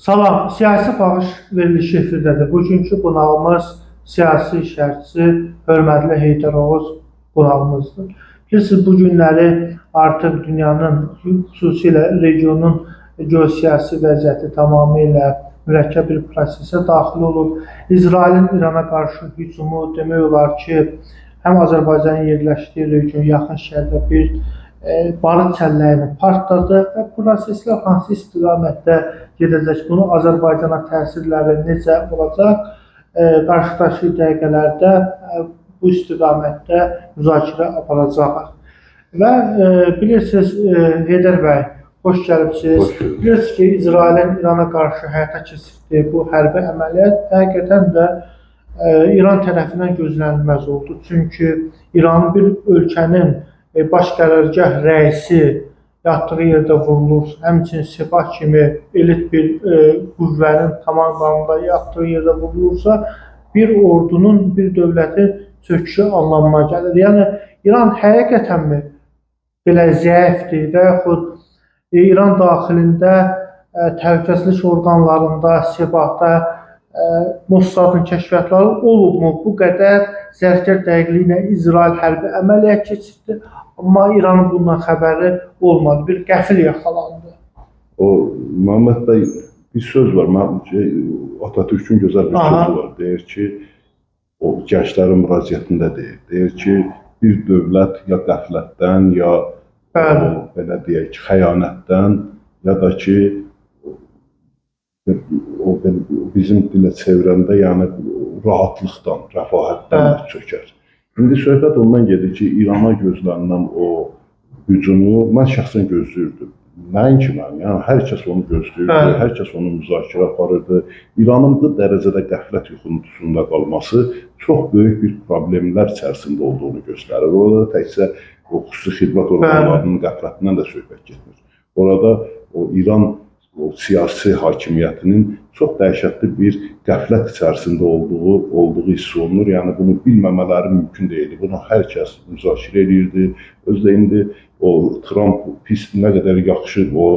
Salam, siyasi baxış verilişi efirdədir. Bugünkü qonağımız siyasi şərhçi, hörmətli Heydər Oğuz qonağımızdır. Bilirsiniz, bu günləri artıq dünyanın, xüsusilə regionun geosiyasi vəziyyəti tamamilə mürəkkəb bir prosesə daxil olub. İsrailin İrana qarşı hücumu demək olar ki, həm Azərbaycanın yerləşdiyi region yaxın şərqdə bir barıt çəlləyini partladı və proseslər hansı istiqamətdə gedəcək, bunu Azərbaycana təsirləri necə olacaq, qarşıdakı dəqiqələrdə bu istiqamətdə müzakirə aparacağıq. Və bilirsiniz, Heydər bəy, xoş gəlibsiz. Xoş gördük. Bilirsiniz ki, İsrailin İrana qarşı həyata keçirdiyi bu hərbi əməliyyat həqiqətən də İran tərəfindən gözlənilməz oldu. Çünki İranın bir ölkənin baş qərargah rəisi yatdığı yerdə vurulur, həmçinin Sepah kimi elit bir qüvvənin komandanında yatdığı yerdə vurulursa, bir ordunun, bir dövlətin çöküşü anlamına gəlir. Yəni İran həqiqətənmi belə zəifdir və yaxud İran daxilində təhlükəsizlik orqanlarında, Sepahda, Mossadın kəşfiyyatları olubmu? Bu qədər zərgər dəqiqliyi ilə İsrail hərbi əməliyyat keçirdi, amma İranın bundan xəbəri olmadı. Bir qəfil yaxalandı. O Məhəmməd bəy, bir söz var. Mən Atatürk'ün gözəl bir sözü var. Deyir ki, o gənclərin müraciətində deyir. Deyir ki, bir dövlət ya qəflətdən, ya o, belə deyək ki, xəyanətdən, ya da ki o bizim dilə çevirəndə, yəni rahatlıqdan, rəfahətdən çökər. İndi söhbət ondan gedir ki, İrana gözlənilən o hücumu mən şəxsən gözləyirdim. Nəinki mən, yəni hər kəs onu gözləyirdi, hər kəs onu müzakirə aparırdı. İranın bu dərəcədə qəflət yuxusunda qalması çox böyük bir problemlər içərisində olduğunu göstərir. Orada təkcə o xüsusi xidmət orqanlarının qəflətindən də söhbət getmir. Orada o İran o siyasi hakimiyyətinin çox dəhşətli bir qəflət içərisində olduğu hiss olunur. Yəni bunu bilməmələri mümkün deyildi. Bunu hər kəs müzakirə eləyirdi. Özü də indi o Tramp pis, nə qədər yaxşı o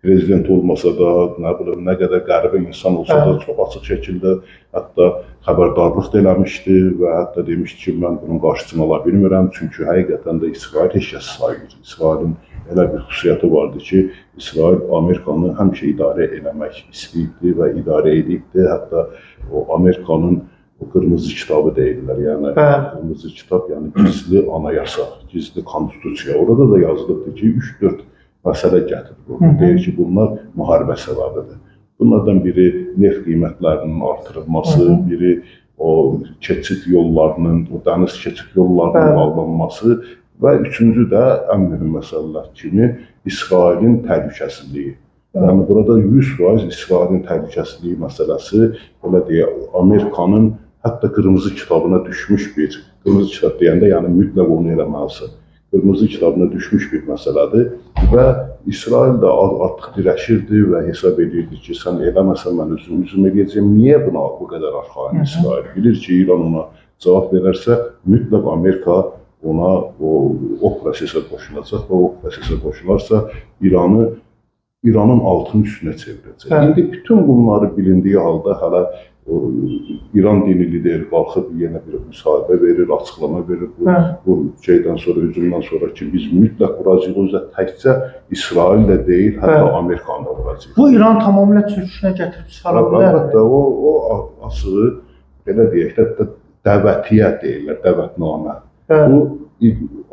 prezident olmasa da, nə bilim, nə qədər qəribə insan olsa da, çox açıq şəkildə hətta xəbərdarlıq da eləmişdi və hətta demişdi ki, mən bunun qarşısını ala bilmirəm, çünki həqiqətən də İsrail heç kəs saymır. İsrailin elə bir xüsusiyyəti vardı ki, İsrail Amerikanı həmişə idarə eləmək istəyibdi və idarə edibdi. Hətta o Amerikanın o qırmızı kitabı deyirlər, yəni qırmızı kitab, yəni gizli anayasa, gizli konstitusiya. Orada da yazılıbdır ki, 3-4 məsələ gətirir. Deyir ki, bunlar müharibə səbəbidir. Bunlardan biri neft qiymətlərinin artırılması, biri o keçid yollarının, o dəniz keçid yollarının bağlanması və üçüncü də ən mühüm məsələlər kimi İsrailin təhlükəsizliyi. Yəni burada 100% İsrailin təhlükəsizliyi məsələsi, belə deyək, Amerikanın hətta qırmızı kitabına düşmüş bir, qırmızı kitab deyəndə, yəni mütləq onu eləməlisən. Qırmızı kitabına düşmüş bir məsələdir və İsrail də artıq dirəşirdi və hesab edirdi ki, sən eləməsən mən özüm hücum edəcəyəm. Niyə buna bu qədər arxayın İsrail? Bilir ki, İran ona cavab verərsə, mütləq Amerika ona o prosesə qoşulacaq və o prosesə qoşularsa İranın altını üstünə çevirəcək. İndi bütün bunları bilindiyi halda hələ o, İran dini lideri qalxıb yenə bir müsahibə verir, açıqlama verir bu şeydən sonra, hücumdan sonra ki, biz mütləq vuracağıq, özü də təkcə İsrail də deyil, hətta Amerikanı da vuracağıq. Bu İran tamamilə çöküşünə gətirib çıxara bilərmi? Əlbəttə, o açığı, belə deyək də, hətta dəvətiyyə deyirlər, dəvətnamə. Bu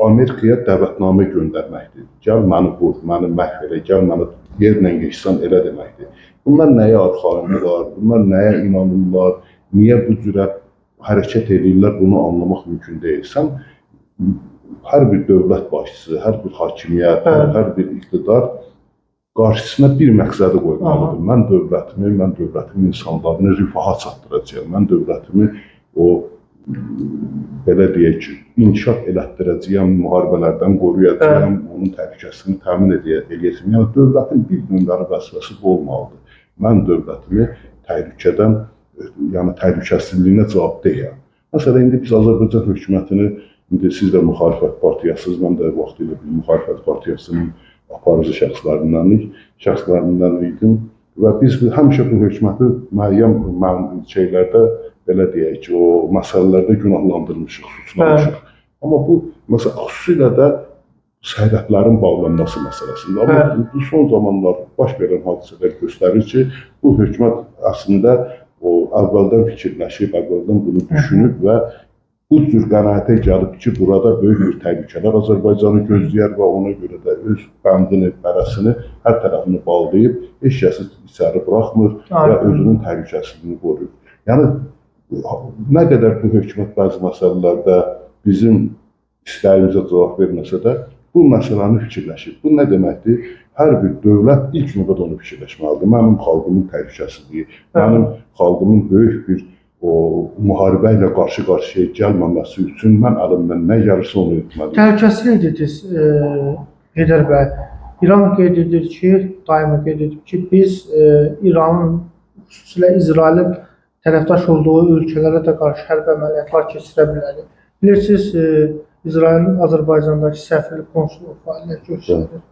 Amerikaya dəvətnamə göndərməkdir. Gəl məni vur, məni məhv elə, gəl məni yerlə yeksan elə deməkdir. Bunlar nəyə arxayındırlar, bunlar nəyə inanırlar, niyə bu cürə hərəkət edirlər, bunu anlamaq mümkün deyil. Sən hər bir dövlət başçısı, hər bir hakimiyyət, hər bir iqtidar qarşısına bir məqsədi qoymalıdır. Mən dövlətimi, mən dövlətimin insanlarını rifaha çatdıracağam, mən dövlətimi o belə deyək ki, inkişaf elətdirəcəyəm, müharibələrdən qoruyacağam, onun təhlükəsizliyini təmin eləyəcəyəm. Yəni dövlətin bir nömrəli vəzifəsi bu olmalıdır. Mən dövlətimi təhlükədən, yəni təhlükəsizliyinə cavab deyəm. Məsələn, indi biz Azərbaycan hökumətini, indi siz də müxalifət partiyasınız, mən də vaxtilə bir müxalifət partiyasının aparıcı şəxslərindən idim Və biz həmişə bu hökuməti müəyyən şeylərdə, belə deyək ki, o məsələlərdə günahlandırmışıq, suçlamışıq. Amma bu məsələ xüsusilə də sərhədlərin bağlanması məsələsində. Amma bu son zamanlar baş verən hadisələr göstərir ki, bu hökumət əslində o əvvəldən fikirləşib, əvvəldən bunu düşünüb və bu cür qənaətə gəlib ki, burada böyük bir təhlükələr Azərbaycanı gözləyər və ona görə də öz bəndini, bərəsini hər tərəfini bağlayıb, heç kəsi içəri buraxmır və özünün təhlükəsizliyini qoruyur. Yəni, nə qədər bu hökumət bəzi məsələlərdə bizim istəyimizə cavab verməsə də, bu məsələni fikirləşib. Bu nə deməkdir? Hər bir dövlət ilk növbədə onu fikirləşməlidir. Mənim xalqımın təhlükəsizliyi, mənim xalqımın böyük bir o müharibə ilə qarşı-qarşıya gəlməməsi üçün mən əlimdən nə gəlirsə onu etməliyəm. Təhlükəsizlik dediniz, Heydər bəy. İran qeyd edir ki, daima qeyd edib ki, biz İranın, xüsusilə İsrailin tərəfdaş olduğu ölkələrə də qarşı hərbi əməliyyatlar keçirə bilərik. Bilirsiniz, İsrailin Azərbaycandakı səfirlik konsulluğu fəaliyyət göstərir.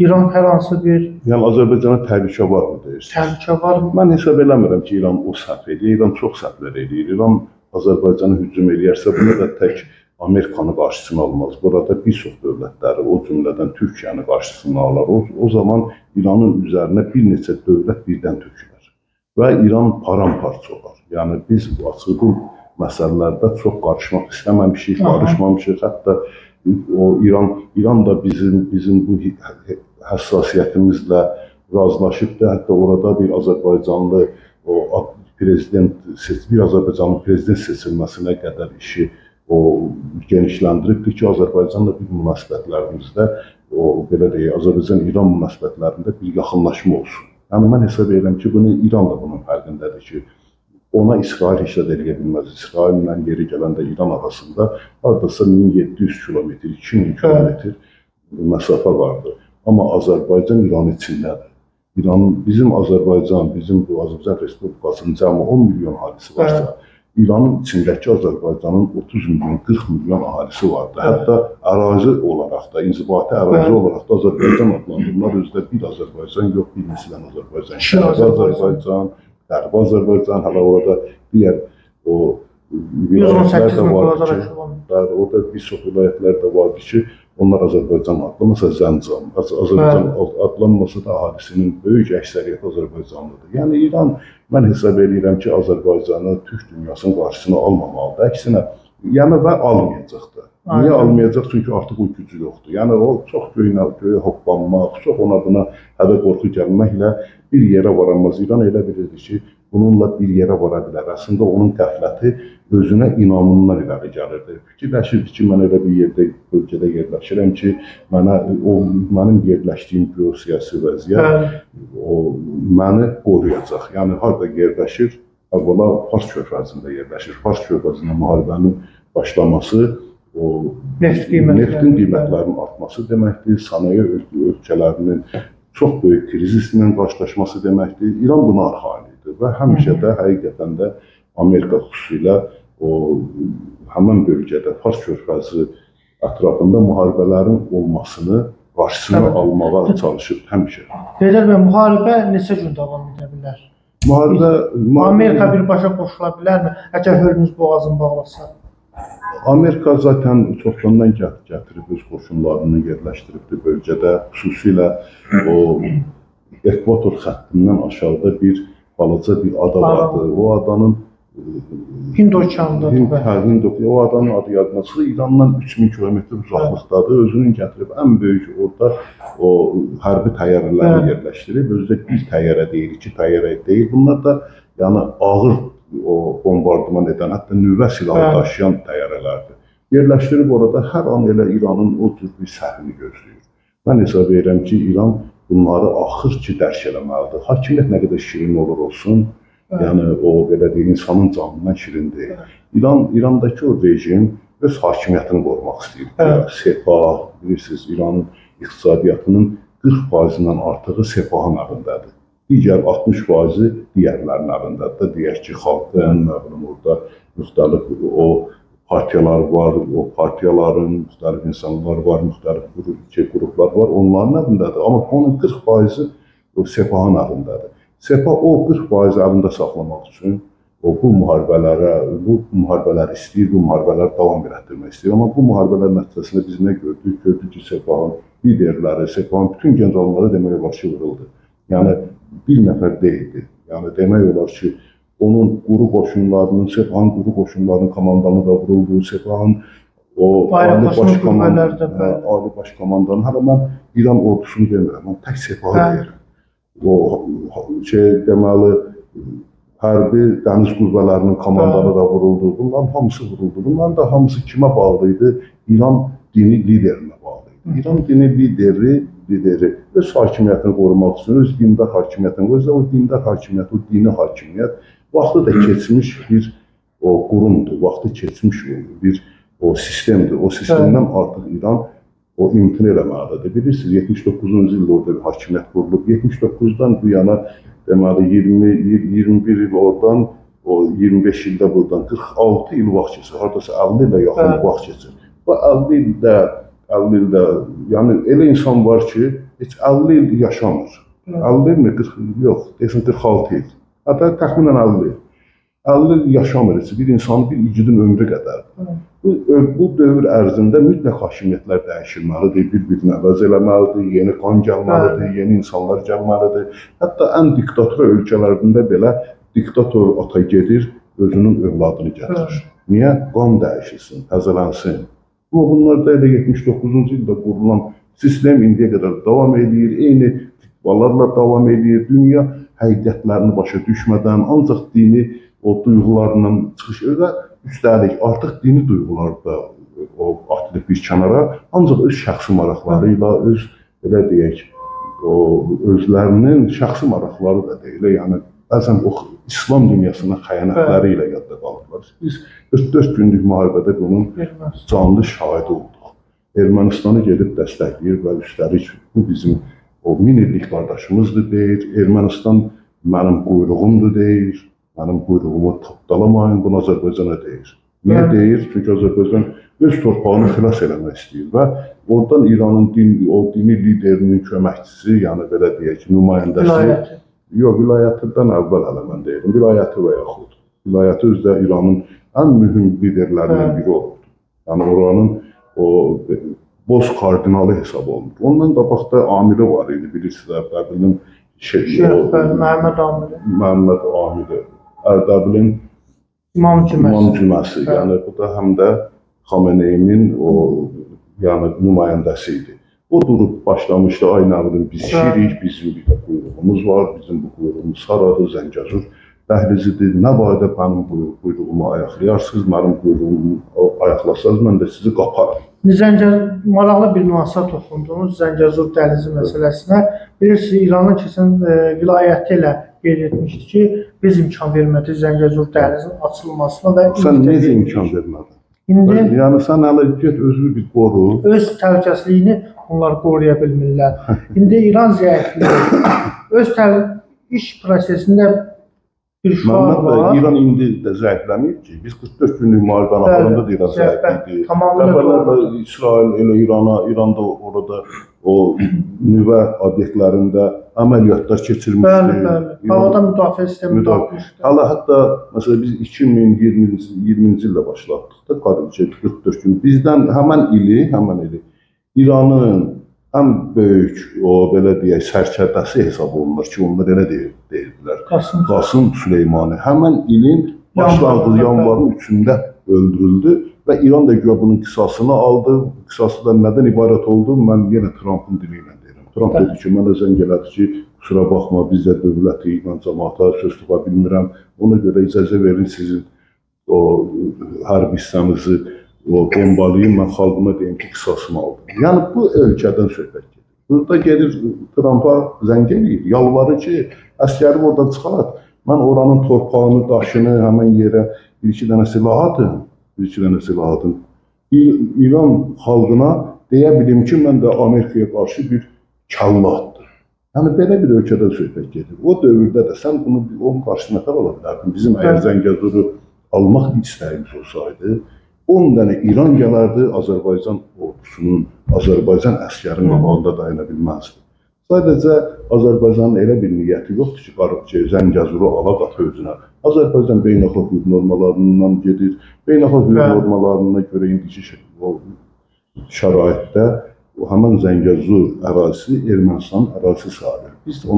İran hər hansı bir... Yəni, Azərbaycana təhlükə varmı deyirsiniz? Təhlükə varmı? Mən hesab eləmirəm ki, İran o səhv eləyir. İran çox səhvlər eləyir. İran Azərbaycanı hücum eləyərsə, bunu da tək Amerikanı qarşısına almaz. Burada bir çox dövlətləri, o cümlədən Türkiyəni qarşısına alar. O zaman İranın üzərinə bir neçə dövlət birdən tökülər və İran paramparça olar. Yəni, biz açıq bu məsələlərdə çox qarışmaq istəməmişik, qarışmamışıq. Hətta o İran da bizim bu həssasiyyətimizlə razılaşıbdır. Hətta orada bir Azərbaycanlı o prezident, bir Azərbaycanlı prezident seçilməsinə qədər işi o genişləndiribdir ki, Azərbaycanla bir münasibətlərimizdə o belə deyək, Azərbaycan-İran münasibətlərində bir yaxınlaşma olsun. Yəni mən hesab edirəm ki, bunu İran da bunun fərqindədir ki, ona İsrail heç də eləyə bilməz. İsraillə yeri gələndə İran arasında hardasa 1700 kilometr, 2000 kilometr məsafə vardır. Amma Azərbaycan İranın içindədir. İranın, bizim Azərbaycan, bizim bu Azərbaycan Respublikasının cəmi 10 milyon əhalisi varsa, İranın içindəki Azərbaycanın 30 milyon, 40 milyon əhalisi vardır. Hətta ərazi olaraq da, inzibati ərazi olaraq da Azərbaycan adlandırırlar. Özdə bir Azərbaycan yox, bir neçədən Azərbaycan. Şərqi Azərbaycan, Qərbi Azərbaycan, hələ orada digər o vilayətlər də vardır ki, orada bir çox vilayətlər də vardır ki, onlar Azərbaycan adlanmasa Zəncan, Azərbaycan adlanmasa da əhalisinin böyük əksəriyyəti Azərbaycanlıdır. Yəni İran, mən hesab edirəm ki, Azərbaycanı Türk dünyasının qarşısına almamalıdır. Əksinə, yəni və almayacaq da. Niyə almayacaq? Çünki artıq o gücü yoxdur. Yəni o çox göyə hoppanmaq, çox ona buna hədə qorxu gəlməklə bir yerə varamaz. İran elə bilirdi ki, bununla bir yerə vara bilər. Əslində onun qəfləti özünə inamından irəli gəlirdi. Fikirləşirdi ki, mən elə bir yerdə, bölgədə yerləşirəm ki, mənə o mənim yerləşdiyim geosiyasi vəziyyət o məni qoruyacaq. Yəni harda yerləşir? Əvvəla Fars körfəzində yerləşir. Fars körfəzində müharibənin başlaması o neftin qiymətlərinin artması deməkdir, sənaye ölkələrinin çox böyük krizislə qarşılaşması deməkdir. İran buna arxayın idi və həmişə də həqiqətən də Amerika xüsusilə o həmin bölgədə Fars körfəzi ətrafında müharibələrin olmasını qarşısını almağa çalışıb həmişə. Heydər bəy, müharibə neçə gün davam edə bilər? Müharibə Amerika birbaşa qoşula bilərmi, əgər Hörmüz boğazını bağlasa? Amerika zaten çoxdandan gətirib öz qoşunlarını yerləşdiribdi bölgədə. Xüsusilə o ekvator xəttindən aşağıda bir balaca bir ada vardı. O adanın Hind okeanındadır. O adanın adı yadına çıxır. İrandan 3000 kilometr uzaqlıqdadır. Özünün gətirib ən böyük orada o hərbi təyyarələri yerləşdirib. Özü də bir təyyarə deyil, iki təyyarə deyil. Bunlar da yəni ağır o bombardıman edən, hətta nüvə silahı daşıyan təyyarələrdir. Yerləşdirib orada hər an elə İranın o cür bir səhvini gözləyir. Mən hesab edirəm ki, İran bunları axır ki dərk eləməlidir. Hakimiyyət nə qədər şirin olur olsun, yəni o belə deyil, insanın canından şirin deyil. İrandakı o rejim öz hakimiyyətini qorumaq istəyir. Sepah, bilirsiniz, İranın iqtisadiyyatının 40%-dən artığı Sepahın əlindədir. Digər 60%-i digərlərinin əlindədir də. Deyək ki, xalqın, nə bilim, orada müxtəlif o partiyalar var, o partiyaların müxtəlif insanlar var, müxtəlif qruplar var, onların əlindədir. Amma onun 40%-i o Sepahın əlindədir. Sepah o 40% əlində saxlamaq üçün o bu müharibələri istəyir, bu müharibələri davam elətdirmək istəyir. Amma bu müharibələr nəticəsində biz nə gördük? Gördük ki, Sepahın liderləri, Sepahın bütün generalları demək olar ki, vuruldu. Yəni bir nəfər deyildi. Yəni demək olar ki, onun quru qoşunlarının, Sepahın quru qoşunlarının komandanı da vuruldu, Sepahın o ali baş komandanı, ali baş komandanı, hələ mən İran ordusunu demirəm, mən tək Sepahı deyirəm. O şey deməli hərbi dəniz qüvvələrinin komandanı da vuruldu. Bunların hamısı vuruldu. Bunların da hamısı kimə bağlı idi? İran dini liderinə bağlı idi. İran dini lideri öz hakimiyyətini qorumaq üçün, öz dindar hakimiyyətini, öz o dindar hakimiyyət, o dini hakimiyyət vaxtı da keçmiş bir o qurumdur, vaxtı keçmiş bir o sistemdir. O sistemdən artıq İran o imtina eləməlidir. Bilirsiniz, 79-cu ildə orada bir hakimiyyət qurulub. 79-dan bu yana deməli 20-21 il oradan, o 25 ildə buradan 46 il vaxt keçir. Hardasa 50 ilə yaxın vaxt keçir. Bu 50 ildə, yəni elə insan var ki, heç 50 il yaşamır. 50 ilmi? 40, yox, deyəsən 46 il. Hətta təxminən 50 il. 50 il yaşamır heç. Bir insanın, bir igidin ömrü qədərdir. Bu dövr ərzində mütləq hakimiyyətlər dəyişilməlidir, bir-birini əvəz eləməlidir, yeni qan gəlməlidir, yeni insanlar gəlməlidir. Hətta ən diktatura ölkələrində belə diktator ata gedir, özünün övladını gətirir. Niyə? Qan dəyişilsin, təzələnsin. Amma bunlar da elə 79-cu ildə qurulan sistem indiyə qədər davam edir, eyni fitvalarla davam edir. Dünya həqiqətlərini başa düşmədən, ancaq dini o duyğularla çıxış edir. Üstəlik, artıq dini duyğular da o atılıb bir kənara, ancaq öz şəxsi maraqları ilə, öz, belə deyək, o özlərinin şəxsi maraqları da deyil, yəni bəzən o İslam dünyasına xəyanətləri ilə yadda qalıblar. Biz 44 günlük müharibədə bunun canlı şahidi olduq. Ermənistanı gedib dəstəkləyir və üstəlik bu bizim o min illik qardaşımızdır deyir, Ermənistan mənim quyruğumdur deyir. Mənim quyruğumu tapdalamayın, bunu Azərbaycana deyir. Niyə deyir? Çünki Azərbaycan öz torpağını xilas eləmək istəyir və oradan İranın o dini liderinin köməkçisi, yəni belə deyək ki, nümayəndəsi, yox, vilayətindən əvvəl hələ mən deyirəm, vilayəti və yaxud vilayəti özü də İranın ən mühüm liderlərindən biri olurdu. Yəni oranın o boz kardinalı hesab olunur. Ondan qabaqda Amili var idi, bilirsiniz, Ərdəbilin Məhəmməd Amili. Məhəmməd Amili. Ərdəbilin İmam Cüməsi. Yəni bu da həm də Xameneyinin o yəni nümayəndəsi idi. O durub başlamışdı, ay nə bilim biz şirik, bizim bir quyruğumuz var, bizim bu quyruğumuz haradır, Zəngəzur dəhlizidir, nə barədə mənim quyruğumu ayaqlayarsınız, mənim quyruğumu ayaqlasanız, mən də sizi qaparam. Maraqlı bir nüansa toxundunuz Zəngəzur dəhlizi məsələsinə. Bilirsiniz, İranın keçən vilayəti ilə qeyd etmişdi ki, biz imkan vermədik Zəngəzur dəhlizinin açılmasına və sən necə imkan vermədin? İndi yəni sən hələ get özünü bir qoru. Öz təhlükəsizliyini onlar qoruya bilmirlər. İndi İran zəifləyir. Öz iş prosesində bir şüar var. İran indi də zəifləməyib ki, biz 44 günlük müharibənin axırında da İran zəif idi. Dəfələrlə İsrail elə İrana, İran da orada o nüvə obyektlərində əməliyyatlar keçirmişdi. Bəli, bəli. Havada müdafiə sistemi dağıtmışdı. Hələ hətta məsələn biz 2020-ci ildə başlatdıq da 44 gün. Bizdən həmən ili İranın ən böyük o belə deyək sərkərdəsi hesab olunur ki, onlar elə deyirdilər. Qasım Süleymani həmən ilin başlanğıcı yanvarın 3-ündə öldürüldü və İran da güya bunun qisasını aldı. Qisası da nədən ibarət oldu? Mən yenə Trumpın dili ilə deyirəm. Trump dedi ki, mənə zəng elədi ki, kusura baxma, biz də dövlətiyik, mən cəmaata söz tuta bilmirəm. Ona görə icazə verin sizin o hərbi hissənizi o bombalayım, mən xalqıma deyim ki, qisasını aldım. Yəni bu ölkədən söhbət gedir. Burada gedir Trumpa zəng eləyir, yalvarır ki, əskəri oradan çıxart. Mən oranın torpağını, daşını həmən yerə bir-iki dənə silah atın, bir-iki dənə silah atın. İran xalqına deyə bilim ki, mən də Amerikaya qarşı bir kəllə atdım. Yəni belə bir ölkədən söhbət gedir. O dövrdə də sən bunu onun qarşısına nətər ola bilərdin? Bizim əgər Zəngəzuru almaq istəyimiz olsaydı, 10 dənə İran gələrdi, Azərbaycan ordusunun, Azərbaycan əskərinin qabağında dayana bilməzdi. Sadəcə Azərbaycanın elə bir niyyəti yoxdur ki, Qarabağ, Zəngəzuru ala qata özünə. Azərbaycan beynəlxalq hüquq normalarından gedir. Beynəlxalq hüquq normalarına görə indiki o şəraitdə o həmin Zəngəzur ərazisi Ermənistanın ərazisi sayılır. Biz də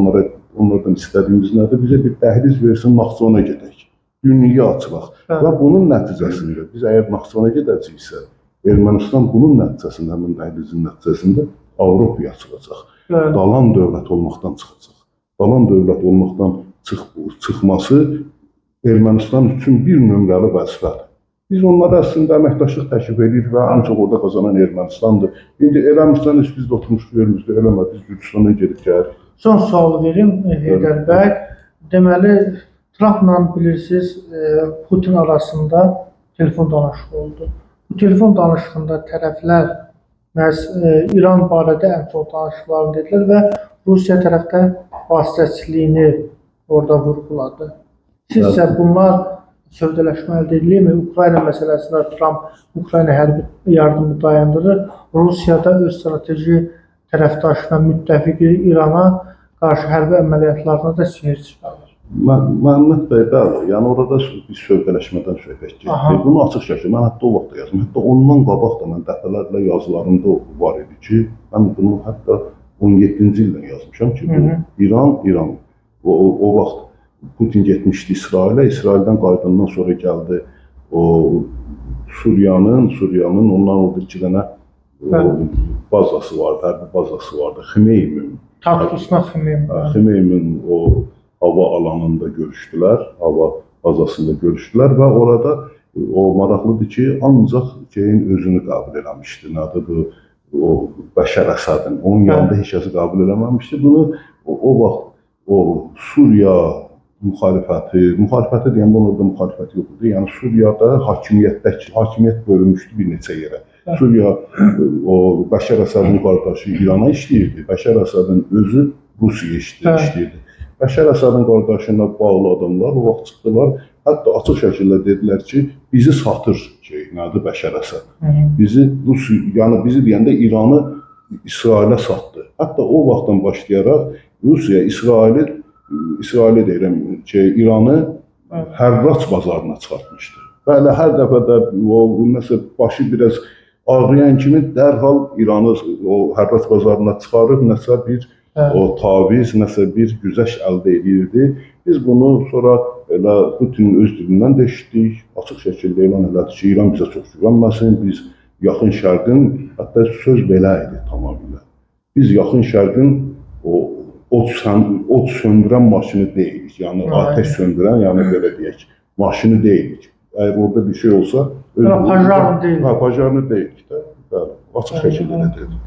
onlardan istədiyimiz nədir? Bizə bir dəhliz versin, Naxçıvana gedək. Dünya açılaq. Və bunun nəticəsində biz əgər Naxçıvana gedəcəksə, Ermənistan bunun nəticəsində, həmin dəhlizin nəticəsində Avropaya açılacaq. Dalan dövlət olmaqdan çıxacaq. Dalan dövlət olmaqdan çıxması Ermənistan üçün bir nömrəli vəzifədir. Biz onlara əslində əməkdaşlıq təklif edirik və ən çox orada qazanan Ermənistandır. İndi eləmirsən, heç biz də oturmuşuq yerimizdə, eləmə, biz Gürcüstana gedib gəlirik. Son sualı verim Heydər bəy. Deməli, Trampla bilirsiniz, Putin arasında telefon danışığı oldu. Bu telefon danışığında tərəflər məhz İran barədə ən çox danışıqlarını dedilər və Rusiya tərəfdə vasitəçiliyini orada vurğuladı. Sizcə bunlar sövdələşmə əldə edilirmi? Ukrayna məsələsində Tramp Ukrayna hərbi yardımı dayandırır. Rusiya da öz strateji tərəfdaşına, müttəfiqi İrana qarşı hərbi əməliyyatlarına da sihir çıxarır. Məhəmməd bəy, bəli, yəni orada bir sövdələşmədən söhbət getdi. Bunu açıq şəkildə mən hətta o vaxt da yazdım. Hətta ondan qabaq da mən dəfələrlə yazılarımda var idi ki, mən bunu hətta 17-ci ildən yazmışam ki, bu İran o vaxt Putin getmişdi İsrailə, İsraildən qayıdandan sonra gəldi o Suriyanın ondan orada 2 dənə bazası vardı, hərbi bazası vardı. Xmeymin. Tartusna Xmeymin. Xmeymin o hava alanında görüşdülər, hava bazasında görüşdülər və orada o maraqlıdır ki, ancaq şeyin özünü qəbul eləmişdi. Nədir bu? O Bəşər Əsədin. Onun yanında heç kəsi qəbul eləməmişdi. Bunu o vaxt o Suriya müxalifəti deyəndə orada müxalifəti yox idi. Yəni Suriyada hakimiyyət bölünmüşdü bir neçə yerə. Suriya o Bəşər Əsədin qardaşı İrana işləyirdi. Bəşər Əsədin özü Rusiyaya işləyirdi. Bəşər Əsədin qardaşına bağlı adamlar o vaxt çıxdılar, hətta açıq şəkildə dedilər ki, bizi satır şey, nədir Bəşər Əsəd. Bizi Rusiya, yəni bizi deyəndə İranı İsrailə satdı. Hətta o vaxtdan başlayaraq Rusiya İsraili deyirəm, şey, İranı hərrac bazarına çıxartmışdı. Və elə hər dəfə də o nəsə başı biraz ağrıyan kimi dərhal İranı o hərrac bazarına çıxarıb nəsə bir o taviz, nəsə bir güzəşt əldə edirdi. Biz bunu sonra elə Putinin öz dilindən də eşitdik. Açıq şəkildə elan elədi ki, İran bizə çox güvənməsin, biz Yaxın Şərqin, hətta söz belə idi tamamilə. Biz Yaxın Şərqin o od söndürən maşını deyilik. Yəni atəş söndürən, yəni belə deyək, maşını deyilik. Əgər orada bir şey olsa, pajarını deyilik. Hə, pajarını deyilik də. Bəli, açıq şəkildə də dedi.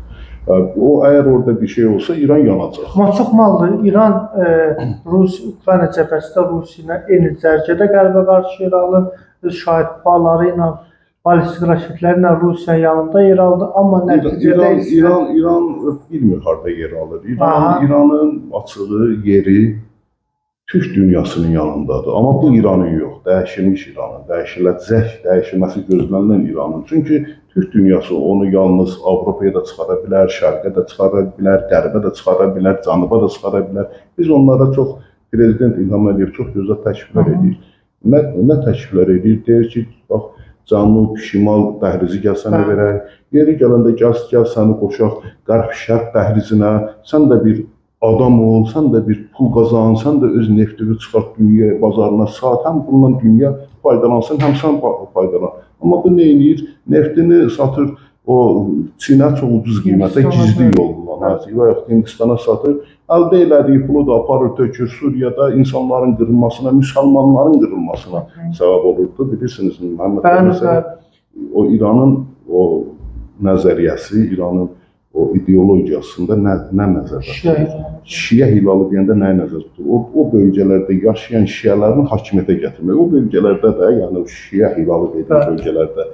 O əgər orada bir şey olsa İran yanacaq. Amma çox maldır. İran Rus-Ukrayna cəbhəsində Rusiya ilə eyni cərgədə qərbə qarşı yer alır. Öz şahid bağları ilə, ballistik raketləri ilə Rusiyanın yanında yer aldı. Amma nəticədə İran bilmir harda yer alır. İranın açığı yeri Türk dünyasının yanındadır. Amma bu İranın yox, dəyişilmiş İranın, dəyişiləcək, dəyişilməsi gözlənilən İranın. Çünki Türk dünyası onu yalnız Avropaya da çıxara bilər, Şərqə də çıxara bilər, Qərbə də çıxara bilər, Cənuba da çıxara bilər. Biz onlara çox, Prezident İlham Əliyev çox gözəl təkliflər edir. Nə təkliflər edir? Deyir ki, bax, Cənub, Şimal dəhlizi gəl sənə verək. Yeri gələndə gəl səni qoşaq Qərb-Şərq dəhlizinə, sən də bir adam ol, sən də bir pul qazan, sən də öz neftini çıxart dünya bazarına sat, həm bundan dünya faydalansın, həm sən faydalan. Amma bu nə eləyir? Neftini satır o Çinə çox ucuz qiymətə gizli yolla, və yaxud Hindistana satır. Əldə elədiyi pulu da aparır, tökür Suriyada insanların qırılmasına, müsəlmanların qırılmasına səbəb olurdu. Bilirsiniz, Məhəmməd bəy, məsələn, o İranın o nəzəriyyəsi, İranın o ideologiyasında nə nəzərdə tutulur? Şiə hilalı deyəndə nəyi nəzərdə tutulur? O bölgələrdə yaşayan şiələrin hakimiyyətə gətirmək. O bölgələrdə də, yəni şiə hilalı dediyim bölgələrdə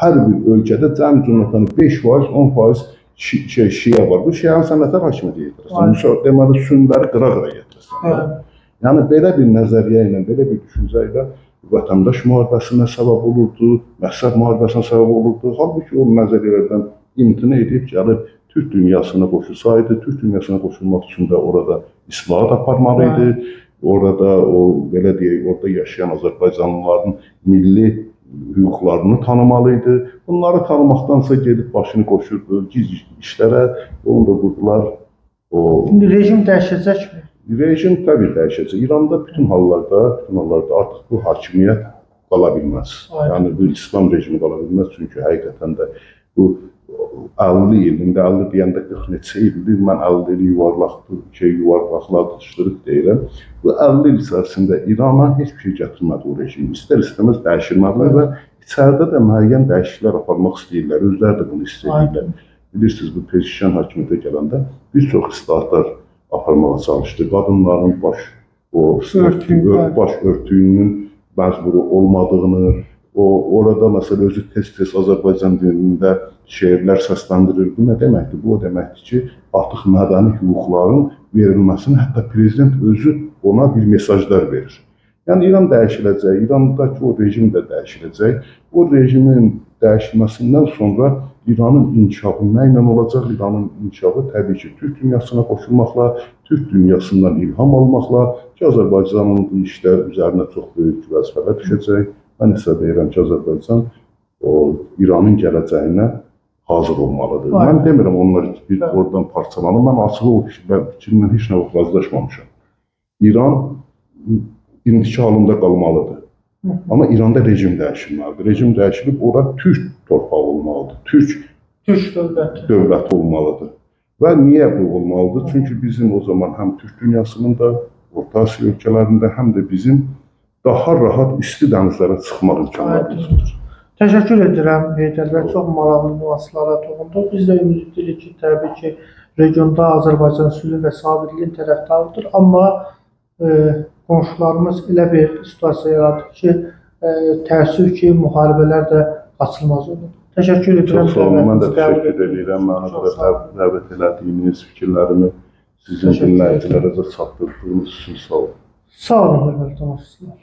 hər bir ölkədə cəm cümlətən 5%, 10% şiə var. Bu şiənin sən nətər hakimiyyətə yetirəsən? Deməli, sünniləri qıra-qıra yetirəsən. Yəni, belə bir nəzəriyyə ilə, belə bir düşüncə ilə vətəndaş müharibəsinə səbəb olurdu, məzhəb müharibəsinə səbəb olurdu. Halbuki o nəzəriyyələrdən imtina edib gəlib Türk dünyasına qoşulsaydı, Türk dünyasına qoşulmaq üçün də orada islahat aparmalı idi. Orada o belə deyək, orada yaşayan Azərbaycanlıların milli hüquqlarını tanımalı idi. Bunları tanımaqdansa gedib başını qoşurdu gic işlərə, onu da qurdular. O İndi rejim dəyişəcəkmi? Rejim təbii dəyişəcək. İranda bütün hallarda artıq bu hakimiyyət qala bilməz. Aydın. Yəni bu İslam rejimi qala bilməz, çünki həqiqətən də bu 50 il, indi 50 deyəndə 40 neçə ildir, mən 50 ili yuvarlaqlaşdırıb deyirəm. Bu 50 il içərisində İrana heç bir şey gətirmədi o rejim. İstər-istəməz dəyişilməlidir və içəridə də müəyyən dəyişikliklər aparmaq istəyirlər. Özləri də bunu istəyirlər. Bilirsiniz, bu Pezeşkiyan hakimiyyətə gələndə bir çox islahatlar aparmağa çalışdı. Qadınların baş örtüyünün məcburi olmadığını, o orada məsələ özü tez-tez Azərbaycan dilində şeirlər səsləndirir. Bu nə deməkdir? Bu o deməkdir ki, artıq mədəni hüquqların verilməsini hətta prezident özü ona bir mesajlar verir. Yəni İran dəyişiləcək, İrandakı o rejim də dəyişiləcək. O rejimin dəyişilməsindən sonra İranın inkişafı nə ilə olacaq? İranın inkişafı təbii ki, Türk dünyasına qoşulmaqla, Türk dünyasından ilham almaqla ki, Azərbaycanın bu işlər üzərinə çox böyük vəzifələr düşəcək. Mən hesab edirəm ki, Azərbaycan o İranın gələcəyinə hazır olmalıdır. Aynen. Mən demirəm onlar bir oradan parçalanır. Mən açığı o fikrimlə heç nə vaxt razılaşmamışam. İran indiki halında qalmalıdır. Amma İranda rejim dəyişilməlidir. Rejim dəyişilib ora Türk torpağı olmalıdır. Türk dövləti olmalıdır. Və niyə bu olmalıdır? Çünki bizim o zaman həm Türk dünyasının da, Orta Asiya ölkələrində, həm də bizim daha rahat isti dənizlərə çıxmaq imkanlarımız olur. Təşəkkür edirəm Heydər bəy, çox maraqlı nüanslara toxunduq. Biz də ümid edirik ki, təbii ki, regionda Azərbaycan sülhü və sabitliyin tərəfdarıdır. Amma qonşularımız elə bir situasiya yaradır ki, təəssüf ki, müharibələr də qaçılmaz olur. Təşəkkür edirəm. Çox sağ olun, mən də təşəkkür edirəm. Mənə dəvət elədiyiniz fikirlərimi sizin dinləyicilərə çatdırdığınız üçün sağ olun. Sağ olun, hörmətli tamaşaçılar.